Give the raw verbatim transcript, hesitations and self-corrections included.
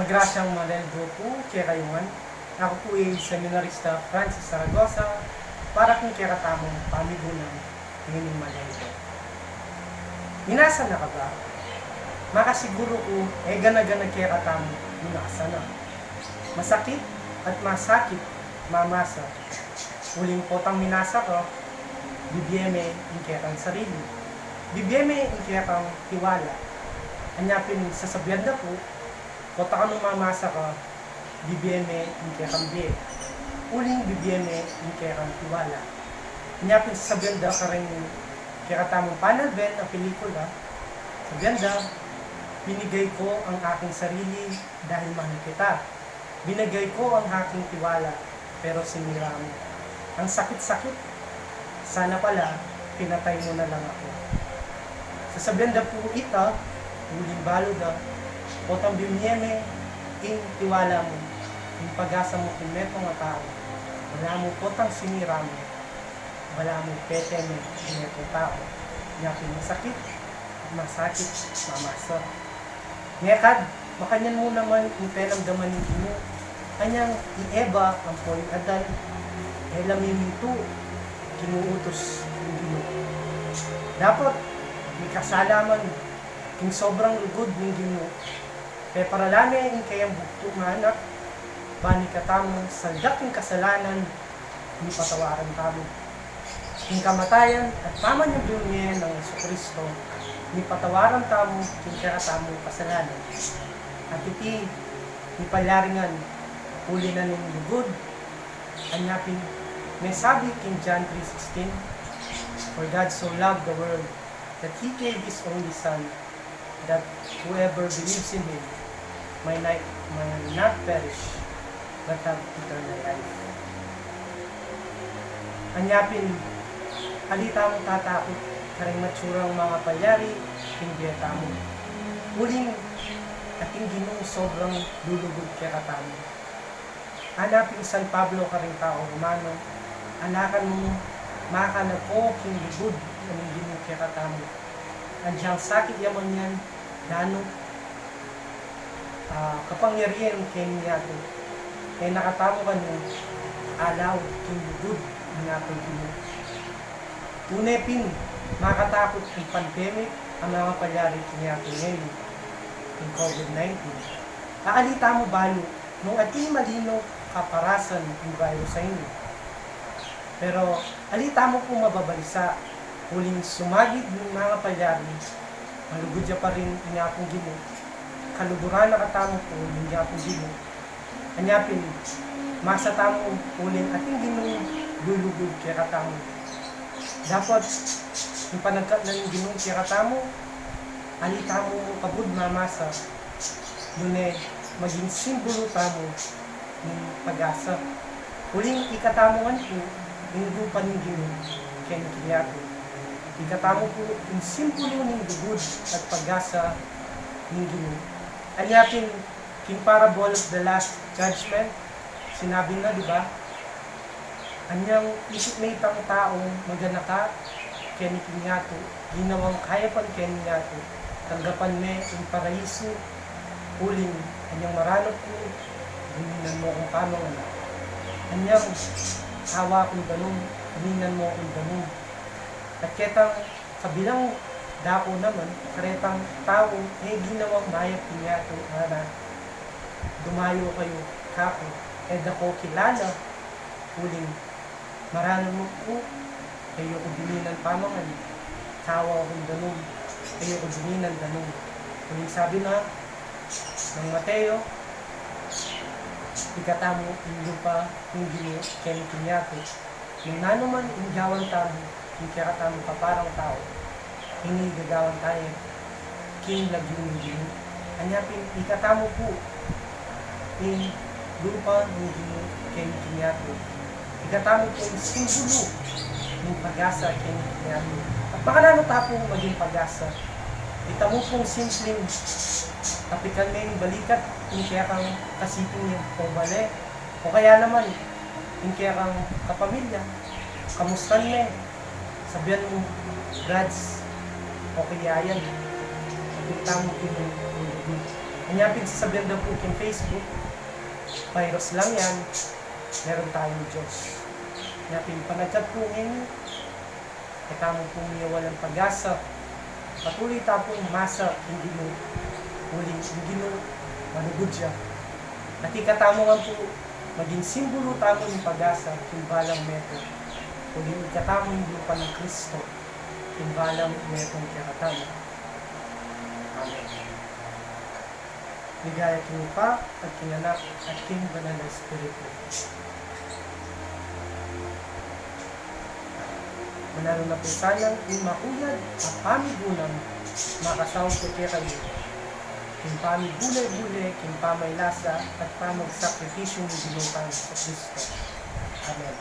Magrasyang maleldo pu kekayu ngan. Aku pu i Seminarista Francis Zaragoza, para king kekatamung pamigunan ngening maleldo. Minasa na ka ba? Makasiguru ku e gana-gana kekatamu minasa na. Masakit at masakit mamasa. Uling potang minasa ka, bibie me ing kekang sarili. Bibie me ing kekang tiwala. Anya pin sasabian da pu, pota kanu mamasa ka, bibie me ing kekang bie. Uling bibie me ing kekang tiwala. Anya pin sasabian da karing kekatamung panalben a pelikula, sabian da, "Binigay ko ang aking sarili dahil mahal kita. Binigay ko ang aking tiwala, pero sinira mo. Ang sakit-sakit. Sana pala, pinatay mo na lang ako." Sasabian da pu ita, uling balu da, potang bibie me ing tiwala mu, ing pag-asa mu king metung a tau, balamu potang sinira mu, balamu pete me ing metung a tau, nya pin masakit, masakit mamasa. Ngekad, makanyan mu naman ing penamdaman ning Ginu. Anyang i Eva ampo i Adan, e la mimintu king utus ning Ginu. Dapot, mikasala man king sobrang lugud ning Ginu, peparalan ne ing kayang bugtung a Anak, ban ikatamu saldak king kasalanan, mipatawaran tamu. King kamatayan at pamanyubling mie nang Jesucristo, mipatawaran tamu king kekatamung kasalanan. At iti mipalyari ngan uli na ning lugud, anya pin mesabi king John three sixteen, "For God so loved the world that he gave his only Son, that whoever believes in him may not, may not perish, but have eternal life." Anya pin, ali tamung tatakut karing matsurang mangapalyari king bie tamu. Uling ating Ginung sobrang lulugud kekatamu. Ngana pin i San Pablo karing taga Roma, "Anakan mu, makalako king lugud ning Ginu kekatamu. Agyang sakit ya man yan, danu, ah, kapangyarian keni yatu. E na katamu kanu alaut king lugud ning Apung Ginu." Tune pin, makatakut king pandemic a mangapalyari keni yatu ngeni, king COVID nineteen. Ali tamu balu nung atin malino kaparasan ing virus a ini. Pero ali tamu pu mababalisa, uling sumagid ning mangapalyari, malugud ya pa rin ing Apung Ginu. Kaluguran na katamu pu ning Apung Ginu. Anya pin, masa tamu uling ating Ginung lulugud kekatamu. Dapot ing panagkat na ning Ginu kekatamu, ali tamu kabud mamasa, nune maging simbulu tamu ning pag-asa. Uling ikatamu ngan pu ing lupa ning Ginu keni king yatu. Ikatamu pu ing simbulu ning lugud at pag-asa ning Ginu. Anya pin, king parable of the Last Judgment, sinabi na, di ba? Anyang isip me itang taung maganaka keni king yatu, ginawang kayapan keni king yatu, tanggapan me ing paraisu, uling anyang maranup ku, dininan mu kung pamangan. Anyang awa kung danum, dininan mu kung danum. At ketang kabilang dako naman, karetang taung e ginawang mayap king yatu, ngana, "Dumayu kayu kaku, e da ko kilala, uling maranup ku, e yu ku dininan pamangan, awa kung danum, e yu ku dininan danum." Uling sabi na nang Mateo, ikatamu ing lupa ning Ginu keni king yatu. Nung nanu man ing gawan tamu king kekatamung kaparang tau, ini gagawan taya king lagyu ning Ginu. Anya pin ikatamu pu ing lupa ning Ginu keni king yatu. Ikatamu pu ing simbulu ning pag-asa keni king yatu. At makananu ta pu maging pag-asa? Itamu pung simpleng tapikan me ing balikat ning kekang kasiping o bale, o kaya naman ing kekang kapamilya, kamustan me, sabian mu, "Brads, okay ya yan." At itamu pu ing lugud. Nya pin sasabian da pu king Facebook, virus lang yan, meron tayong Diyos. Nya pin panagkat pu ngeni, e tamu pung miwalang pag-asa, patuloy ta pung masa king Ginu, uling ing Ginu manugud ya. At ikatamu ngan pu, maging simbulu tamu ning pag-asa king balang metung, uling ikatamu ing lupa nang Kristo king balang metung kekatamu. Amen. Ligaya king Ibpa, at king Anak, at king Banal a Espiritu. Mananu na pu sanang ing mahuyad a pamigunam makasaup ya kekayu, king pamibule-bule king pamaylasa at pamagsakripisyu ning Ginu tang Jesucristo. Amen.